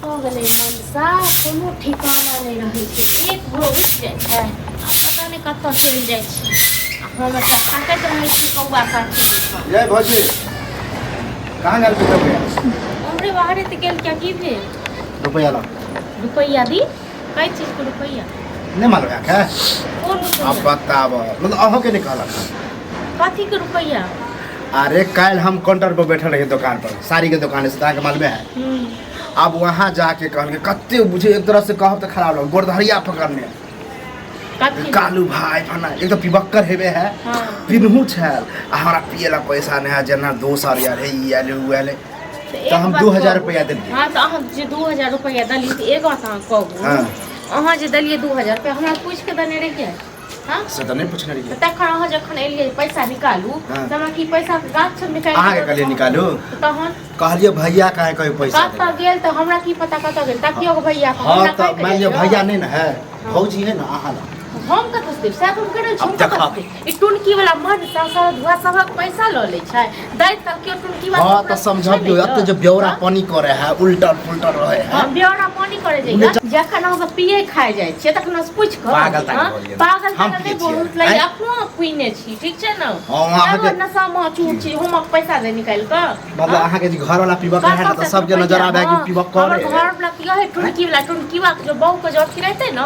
कतऽ गेलै मनसा? कोनो ठिकाना नहि रहै छै। एक भोर उठि जाइ छै आ पता नहि कतऽ चलि जाइ छै, आ हम एतऽ ताकैत रहै छी कौआ साथी। ये भौजी, कहाँ गेल बेटा भैया? उम्हरे बाहरे तऽ गेल। क्या की भेल? रुपया ला। रुपैआ दी? कै चीजके रुपैआ? नहीं मालूम है क्या? कोन अब रुपैआ? बताब, मतलब अहों के नहीं कहलक। कथीके रुपैआ? अरे काल्हि हम काउंटर पर बैठल रही दुकान पर, साड़ी के दुकान से, अहाँके मालूमे है। अब वहाँ जाके कहलकै, कते बुझे एक तरह से कहब तऽ खराब लग, गोरधरिया पकड़ने। कथी? कालू भाई फना एक तऽ पिबक्कर हेबे है। पिनहु छल आ हमरा पिए ला पैसा नहीं है, जेना दोसर यार हे, ई आयल हे, ऊ आयल हे। तऽ एक तऽ हम बात 2000 कहू। रुपया देलियै। हँ, तऽ अहाँ जे 2000 रुपैआ देलियै, तऽ एक बात अहाँ कहू। अहाँ जे देलियै 2000 रुपया, हमरा पूछि कऽ देने रहियै? हँ? से तऽ नहि पूछने रहियै। तऽ तखन अहाँ जखन एलियै पैसा निकालू, तऽ हमरा की पैसा के गाछ सब निकालि अहाँके कहलियै निकालू? तऽ तहन कहलियै भैया काहे कहे पैसा कतऽ देबै। गेल? तऽ हमरा की पता कतऽ गेल। तकियो के भैया के, हँ, हमरा तऽ कहि के मानि लिअ जाइयो। भैया नहि ने है, भौजी है ने अहाँ लग। हम कतऽ से देब? सएह तऽ हम कहि रहल छी। अब हम कतऽ देखब। से देब? ई टुनकी वाला मन सारा धुआ सभक पैसा लऽ लै छै। दैत काल केओ टुनकी वाला हँ, तऽ समझबियौ, एते जे ब्यौरा पानी करे है, उल्टल पुलटल रहे है। हँ, ब्यौरा पानी करे जाइए। जखन अहाँ सब पिए खाइ जाइ छियै तखन अहाँ से पूछि कऽ। पागल तागल हँ? भऽ गेलियै। पागल हम तागल पियै नहि छियै। बहुत लागि। आँय? अपनो पीने छी, ठीक छै ने? हँ, अहाँके- तब नशा मे चूर छी, हम पैसा दे निकालि कऽ। मतलब अहाँके जे घर वाला पीबक है ने, तऽ सबके नजर आबे कि पीबक हमर करे। घर वाला की है, टुनकी वाला, टुनकी वाला जो बहू के जो अथी रहते ने,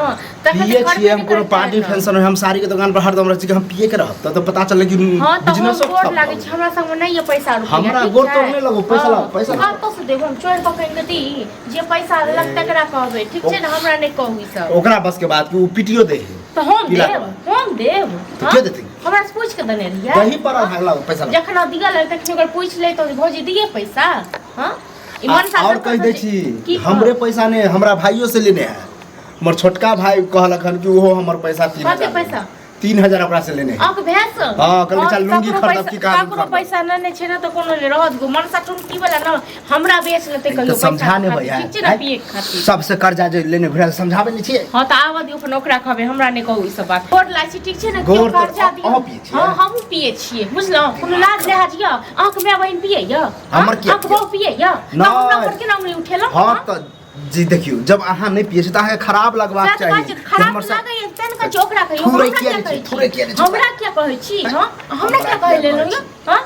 तखन पिए करबे छियै हम नहि कोनो करतै पार्टी ने। फंक्शन होइ, हम साड़ी के दुकान पर हरदम रहै छी कि हम पिए के रहब, तऽ तऽ पता चललै कि हाँ, तऽ हम बिजनेसो गोर ठप लागै भऽ छै, हमरा संगमे नहि यऽ पैसा रुपैआ। हमरा ठीक गोर छै? तोर नहि लगू, पैसा लाउ, पैसा लाउ। कतऽ से देब हम? चोरि कऽ कऽ दी? जे पैसा देलक तकरा कहबै, ठीक छै ने? हमरा नहि कहू ई सब। ओकरा बस के बात कि ओ पिटियो दे है। तऽ हम पीला के देब? बाद। हम देब? तऽ हाँ? के देतै? हमरा से पूछि कऽ देने रहियै। दही पर आधा लाउ, पैसा लाउ। जखन दिअ लगतै तखन ओकर पूछि ले तऽ भौजी दिए पैसा। हाँ, ई आ- मनसा और कतऽ कहि दै से- छी, की हमरे पैसा नहि, हमरा भाइयो से लेने है। हमर छोटका भाई कहलक हन कि ओहो हमर पैसा तीन कते हजार पैसा? 3000 ओकरा से लेने है। अहाँके भैंस? हाँ, कहलकै चल लुंगी ककरो खरीदब पैसा- की काज ककरो खरीदब। पैसा नहि ने छै ने, तऽ कोनो नहि रहत गो। मनसा टुनकी वाला ने हमरा बेच लेतै तऽ कहियो समझा पैसा नहि खातिर, भैया। ठीक छै ने, पिए के खातिर। सबसे कर्जा जे लेने घुरा समझाबै नहि छियै। हाँ, तऽ आबऽ दियौ, अपन ओकरा कहबै, हमरा नहि कहू ई सब बात। गोर लागै छी, ठीक छै ने? केओ गोर तऽ कर्जा दियौ। अहाँ पियै छियै? हाँ, हमहूँ पिए छियै, बुझलहुँ? कोनो लाज लिहाज यऽ? अहाँके माय बहिन पिए यऽ? हमर किया अहाँके बहू पिए यऽ? तऽ नहि। हमरा पर केना उंगली उठेलहुँ? हाँ, तऽ जी देखियौ, जब अहाँ नहि पियै छी तऽ अहाँके खराब लगबाक सएह तऽ चाही कहै छी, कि खराब हमर सब लागैए तें ने कहै छी ओकरा कहियौ। थुरै हमरा किया किया नहि कहै छी? थुरै किया छी? नहि छी? हमरा किया कहै छी? हँ, हमरा किया हमरा कहै किया लेलहुँ कहै यऽ? हँ,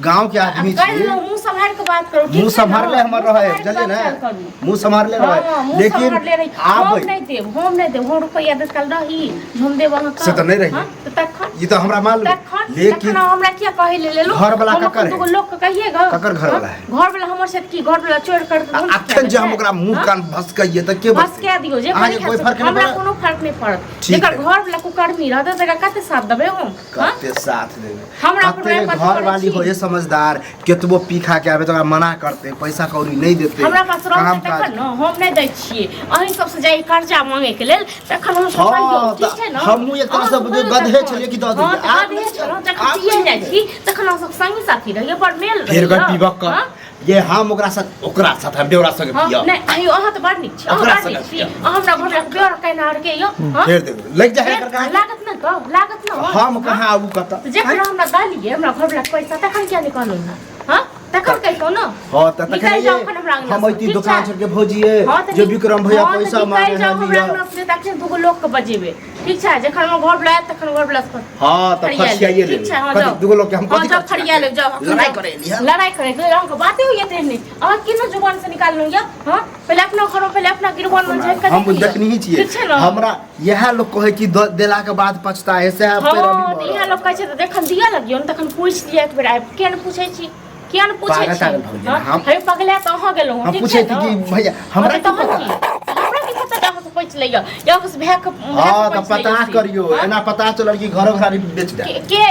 गाँव के आदमी कहि छी। देलहुँ, मुँह सम्हारि कऽ बात करू, ठीक मुँह छै ने? सम्हारले हमर मुँह रहे सम्हारि कऽ बुझलियै बात ने? करू। मुँह सम्हारले हँ, रहे, मुँह लेकिन सम्हारले रही। आब हम नहि देब, हम नहि देब। हम रुपैआ दस काल रही हम देब अहाँके? से तऽ नहि रही। हँ, तऽ तखन ई तऽ हमरा मालूम। तखन लेकिन तखन हमरा किया कहै ले लेलहुँ? घरवला हम ककर एखन है? दूगो लोक के कहिए गऽ। ककर घरवला है? घरवला हमर से की? घरवला चोर कर आ अखन जे हम ओकरा मुंह कान भसकैये तऽ के बचतै? भसका दियौ जे अहाँके करै कोइ फर्क नहि हमरा पड़त? कोनो फर्क नहि पड़त। ठीक जकर है। घरवला कुकर्मी रहतै तकरा कते साथ देबै हम? हँ? कते साथ देबै? हमरा पर कते कथी घर करै वाली छी? होए समझदार, केतबो पी खा के आबे तऽ ओकरा मना करते, पैसा कौड़ी नहि देते। हमरा पास रहतै काम काज तखन ने। हम नहि दै छियै। अहीं सबसँ जाइ कर्जा मांगे के लेल तखन हम हँ, कहियौ, ठीक तऽ छै ने? हमहूँ एक तरहसँ अहाँ बुझियौ कहियौ गधे तखन। छलियै कि दऽ हँ, देलियै। तऽ आब गधे नहि छलहुँ जखन आब पियै नहि जाइ छी तखन अहाँ सब संगी साथी रहियै, बड़ मेल फेर रहैए। ओकर पीबक हँ? ये हम ओकरा साथ, ओकरा साथ हम बेवड़ा संगे हँ, पियब। नहि अहियो, अहाँ तऽ बड़ नीक छी, अहाँ ओकरा बड़ संगे नीक छी। पियब। अहाँ हमरा घर बेर केना के यौ? हँ? फेर देखू लागि जाइ है एकर कहानी। लागत ने तऽ लागत ने। हम कहाँ आबू कतऽ? तऽ जखन हमरा देलियै हमरा घरवला के पैसा, तखन किया नहि कहलहुँ हँ? हँ, तखन कहितहुँ ने। हाँ, तऽ तखन निकलि ये जाउ एखन हमरा अंगना हम सँ, अइती ठीक दुकान छै? छोड़ के भौजिए हाँ, तऽ जे विक्रम भैया हाँ, तऽ पैसा निकलि मांगे जाउ है हमरा लिअ। अंगना से, तखन दूगो लोक के बजेबै, ठीक छै? जखन हमर घर वाला आयत तखन घर वाला से हाँ, तऽ फरिया फरियाइए लेब, लेबै। ठीक छै? हाँ, कथी, जाउ। दूगो लोक के हम हाँ, कथी जाउ, करथिन? फरिया लेब, जाउ अखन लड़ाई जाउ। करे एली हँ? लड़ाई करे के अहाँके बाते होइए तेहने। अहाँ केना जुबान से निकाललहुँ यऽ? हाँ, पहिले अपना घर में, पहिले अपना गिरबान में झाँकि कऽ हम देख लिअ। देखनी ही छियै। ठीक छै ने? हमरा इएह लोग कहै कि देला के बाद पछता है, सएह हाँ, पैरवी तऽ भऽ इएह रहल। लोक कहै छै। तऽ जखन दिअ लगियौ ने तखन पूछि लिअ एक बेर आबि। किया ने पूछै छी? किया ने पूछै पागल छी? तागल भऽ गेलियै हाँ? हम। हे, पगला तऽ अहाँ गेलहुँ हम ठीक पूछै छै छी ने? कि भैया हमरा हाँ, की तऽ तहन पता? की? हमरा की पता जे अहाँ से पूछि लैया या बस भाय के हाँ, तऽ पता करियो, एना पता चलल कि घरो घरारी बेच दे। के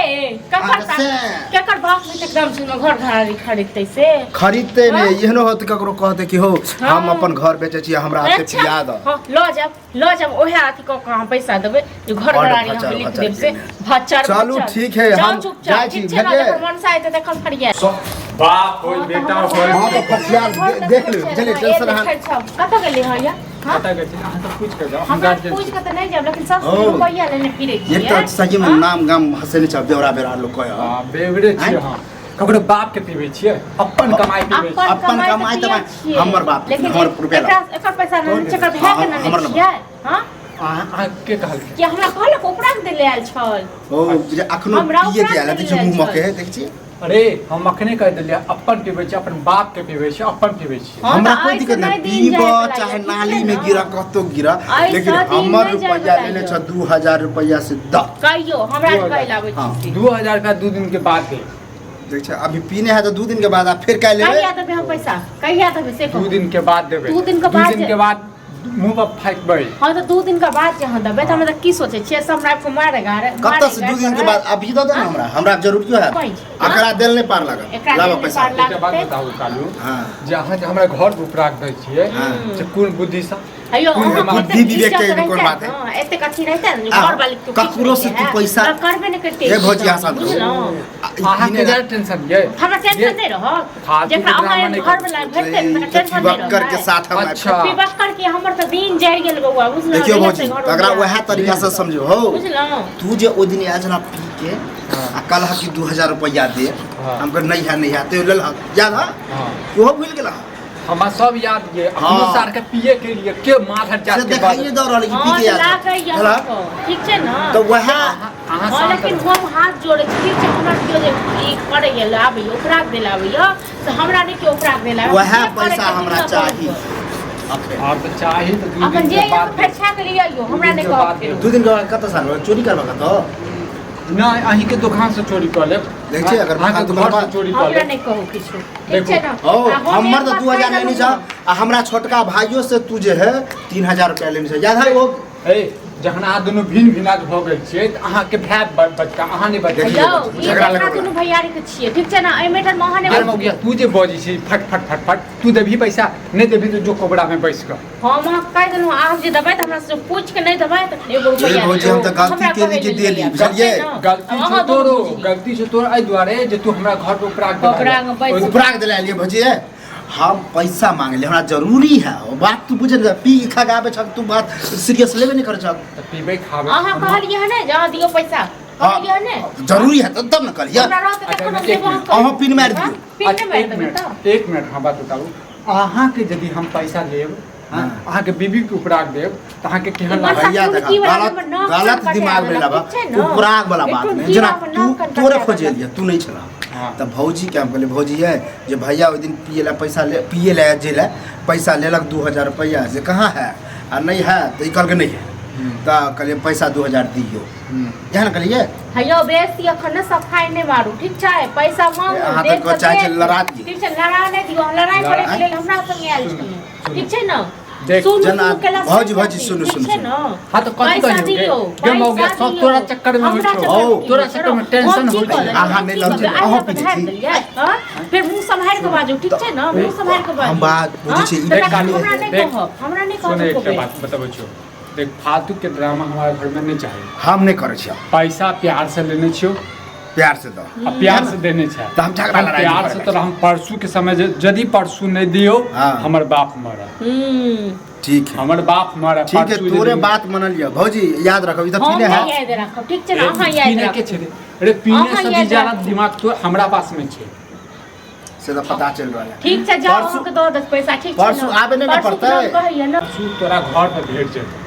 ककर अहाँ से। केकर बाप में एकदम छै घर घरारी खरीदते से? खरीदते हाँ? नहि, एहनो होत ककरो कहते कि हो हम हाँ। अपन घर बेचै छी, हमरा एते अच्छा, पिया दऽ। हाँ, लऽ जायब, लऽ जायब। ओहे अथी कऽ कऽ हम पैसा देबै जे घर बड्ड घरारी हम भचर लिख भचर देब से। केने। भचर चलू, भचर। ठीक है, जाउ हम चुपचाप, जाइ छी, ठीक छै ने? भेटै? जखन मनसा एतै तखन फरिया। सब बाप होय, बेटा होय। हाँ, तऽ फसिया देख लेबै, बुझलियै? टेंशन अहाँ कतऽ गेलै हँ या? हाँ? कतऽ गेल छी? अहाँ सब पूछि कऽ जाउ, हम हमरा गार्जियन पूछि छी। कऽ तऽ नहि जायब, लेकिन सब ओ। रुपैआ लेने फिरै एक तऽ छियै। सही में नाम गाम हंसे नहि छै, बेवरा बेवरा लोग कहे। हाँ, बेवड़े छियै। आँय? हम ककरो बाप के पीबै छियै? अपन अपन कमाई पीबै छी। अपन कमाई तऽ तऽ पियै हमर बाप, लेकिन हमर रुपया एकरा एकर पैसा नहि छै, एकर भाय के हाँ, हमर ने छियै। हां, अहाँ अहाँ के कहलकै? कि हमरा कहलक उपरा के देले आयल छल। ओ जे अखनो हमरा पिए के उपरा आयल के देखियो, लेल मुँह मके छल। देख छी। अरे हम अखने कहि देलियै, अपन पीबै छी, अपन बाप के पीबै छी, अपन पीबै छी। हाँ, हमरा तऽ कोई एहिसँ दिक्कत नहीं, नहि दिन पीब जायवला चाहे यऽ, ठीक नाली छै में ने? गिरा, कतौ गिरा, एहिसँ लेकिन दिन हमर नहि रुपया जायवला लेने यऽ। छ 2000 रुपया से द। कहियो हमरा 2000। कहि लाबै हाँ। छी से। 2000 रुपया 2 दिन के बाद दे। देख छै, अभी पीने है तो 2 दिन के बाद आ फिर काल्हि लेबै। कहिया देबै हम पैसा? कहिया देबै से दू कहू। दिन के बाद देबै। 2 दिन के दू बाद दिन जे- के बाद मुंह पर फेंकबै। हाँ, तऽ 2 दिन के बाद जे अहाँ देबै तऽ हमरा की सोचै छियै? सब हमरा आबि कऽ मारे गारे। कतऽ से 2 दिन के बाद? अभी दऽ दे ने हमरा, हमरा जरूरियो है। पैंच। एकरा देल नहि पार लागल। एकरा लाबऽ देल नहि पैसा। पार एकटा बात लागतै। बताबू कालू, हाँ। जे अहाँ जे हमरा घर पर उपराग दै छियै हाँ। से कोन बुद्धिसँ? अयो, कोन अहाँ बुद्धि एतेक विवेक के इज्जत कोन रहितै, बात है? हाँ, एतेक अथी रहितै ने, आ, घर वाली के किछु ककरो से नहि तू है। पैसा- तऽ करबे नहि करितै। हे भौजी, अहाँ शांत रहू। बुझलहुँ? आ, ई अहाँके पीने ज्यादा टेंशन ये। हमरा टेंशन नहि रहत। फालतू जेकरा के अहाँ ड्रामा नहि घर करू। वाला भेटतै ने, ई तकरा टेंशन नहि पिबक्कर के रहतै। साथ हम अच्छा। पिबक्कर के हमर तऽ दिन जरि गेल बौआ, बुझलहुँ? देखियो जहिया भौजी, से घर तकरा वाला- वएह तरीका से समझो हो। बुझलहुँ? तू जे ओ दिन आयल छला पी के आ कहलह कि 2000 रुपया दे, हाँ। हम कह नहीं है, नहीं है, तो लेलह, याद है? हाँ। ओहो भूल गेलह। हमरा सब याद ये। हाँ। अपनो सार के पिए के लिए के माथर जात से के बाद देखाइए दऽ रहल कि पी हाँ, के तऽ आयल लागैए छल। अहाँके। ठीक छै ने? तऽ वएह अहाँ हाँ, शांत लेकिन रहू। हम हाथ जोड़ै छी, ठीक छै? हमरा केओ जे ई करैए, लाबैए, उपराग दिलाबैए, तऽ हमरा नहि केओ उपराग दिलाबे। वएह जे करैके पैसा हमरा दिक्कत चाही होइए। अखन। और तऽ चाही तऽ दू अपन दिन जे के बाद। फेर छा के लिअ, हमरा दिन नहि के कहब बाद फेरो। 2 दिन के बाद कतऽ साल चोरी करबा कतऽ? नहि, अहीं के दोकान से चोरी कऽ लेब। देखै छियै, अगर अहाँके दुकान घर से पर- चोरी कऽ हमरा लेब। नहि कहू किछु, ठीक देखू। छै ने? ओ आ हम हमर एक तऽ बात 2000 कहि लेने छ देलहुँ। आ हमरा छोटका भाइयो से तू जे है 3000 रुपया लेने छ, याद है वो? ए, जखन अहाँ दुनू भिन्न भिनाज भऽ गेल छियै तऽ अहाँके भाय बचका, अहाँ नहि बचका। देखियौ, यौ, ई झगड़ा अपना लगल। दुनू भैयारी के छियै, ठीक छै ने? एहि मैटर मे अहाँ नहि अरे बाजू। मौगिया, तू जे बजै छी फट फट फट फट, तू देबही पैसा? नहि देबही तऽ जो कोबरा में बैस कऽ। हम अहाँके कहि देलहुँ, अहाँ जे देबै तऽ हमरा से पूछि के नहि देबै तऽ एगो रुपैआ ए भौजी, हम तऽ गलती हमरा केली कहै कि लेल देली, नहि आयब। बुझलियै? ठीक छै ने? गलती आब छौ अहाँ दुनू तोरो। बुझि लिअ। गलती छौ तोर एहि दुआरे जे तू हमरा घर पर उपराग उपराग में बैस। उपराग दिला लिए भौजी, ए, हम पैसा मांगले, हमरा जरूरी है ओ बात, तू बुझे नहीं, पी खा के आबे छ, तू बात सीरियस लेबे नहीं करे छ। तऽ पीबै खाबै। अहाँ कहलियै हँ ने जे अहाँ दियौ पैसा? कहलियै हँ ने? जरूरी है तब ने कहलियै। हमरा रहतै अच्छा, तखन हम एक देबो मिनट। अहाँके। अहाँ पिन मारि दियौ। हाँ? पिन अच्छा, नहि मारि एक देबै मिनट तऽ। एक मिनट, हम बात बताबू, अहाँके यदि हम पैसा लेब, हाँ, हाँ। अहाँके बीबी के उपराग देब तऽ अहाँके केहन ई लागत? भैया टुनकी देखा, वाला गलत नंबर नौ गलत कन दिमाग कटा में लाबा। देलक, ठीक छै ने? उपराग वाला ई बात नहीं, टुनकी जेना वाला तू नौ कन तोरे कटा खोजे देलक। लिया, तू नहीं छला। हाँ। तऽ भौजी के हम कहलियै, भौजी है जे भैया ओहि दिन पिए ला पैसा ले, पिए ला जे ला पैसा लेलक 2000 रुपैआ, से कहाँ है आ नहीं है? तऽ ई कहलकै नहीं है, तऽ कहलियै पैसा 2000 दियौ, इएह ने कहलियै? हैयो, बेसी अखन ने सफाई नहि मारू, ठीक छै? पैसा मांगू, अहाँ तऽ देत तऽ चाहै छी देत। लड़ा दियै। ठीक छै, लड़ा नहि दियौ। लड़ाई लड़ा- करे के लेल हमरा संगे आयल सुनू, छलहुँ, सुनू। ठीक छै ने? देख, सुनू, जेना सुनू केला से भौजी, भौजी, जाती, सुनू, ठीक सुनू, छै सुनू। ने? हाँ, तऽ कथी पैसा कहियौ गे? दियौ, गे मौगिया, पैसा सब दियौ। तोरा चक्कर में होइ हमरा छौ। चक्कर में की तोरा होइ छौ? चक्कर में टेंशन हम की होइ छौ। कहलियै? अहाँ हम नहि की लड़ू, कहलियै? अहाँ आइ पीछे तक छी। देलियै, हाँ? फेर मुँह सम्हारि कऽ बाजू, ठीक छै ने? मुँह सम्हारि कऽ बाजू। हम बात बुझै छी, ई हाँ? तऽ देख, तखन हमरा नहि देख। कहब, हमरा नहि सुन, कहब एकटा एको बेर। बात बतबै छियौ, देख, फालतू के ड्रामा हमारा घर में नहीं चाहिए। हम नहि करै छियै। पैसा प्यार से लेने छियौ। प्यार से दऽ। आ प्यार से देने छै। तऽ हम झगड़ा हम लड़ाइ नहि प्यार से करबै। तोरा हम परसू के समय यदि परसू नहि दियौ, हाँ। हमर बाप मरत। ठीक है। हमर बाप मरत। ठीक है। परसू तोरे यदि- बात मनल यऽ भौजी, याद रखब, ई तऽ हम पीने है। नहि याद राखब, ठीक छै ने? अहाँ याद पीने के राखब। छै रे। अरे पीने अहाँ से भी याद ज्यादा राखू। दिमाग तो हमरा पास में छै। से तऽ पता चलि रहल है। ठीक छै, जाओ। परसू- अहाँके दऽ देत पैसा, ठीक छै परसू ने? आबे नहि ने परसू पड़तै? के कहैया ने। परसू तोरा घर पर भेट जेतौ।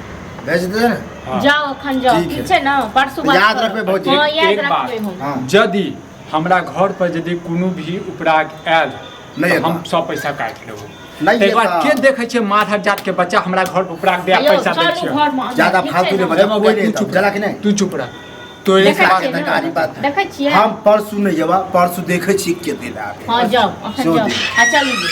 भेज दे ने। हाँ। जाओ, अखन जाओ। ठीक ठीक है। छै ने? परसू बात याद करब। रखबै भौजी। हाँ, याद एक बात। रखबै हम। हाँ। यदि हमरा घर पर यदि कोनो भी उपराग आयल नहि तऽ एता। हम सब पैसा काटि लेबो। नहि ताहि बाद एता। के देखै छै माधव जात के बच्चा हमरा घर पर उपराग दे यौ, पैसा दै चलू छै। घरमे अंदर, ज्यादा ठीक छै फालतू ने? नहि बजब, कोई नहीं तू चुप एता। जला कि नहि? तू चुप रह, तोरे देखै से बात छियै ने? तरकारी बात। देखै छियै? हम परसू नहि जेबा, परसू देखै छी के दिन आबे। हाँ, जाओ अखन सेहो जाओ। देख। आ चलू जी।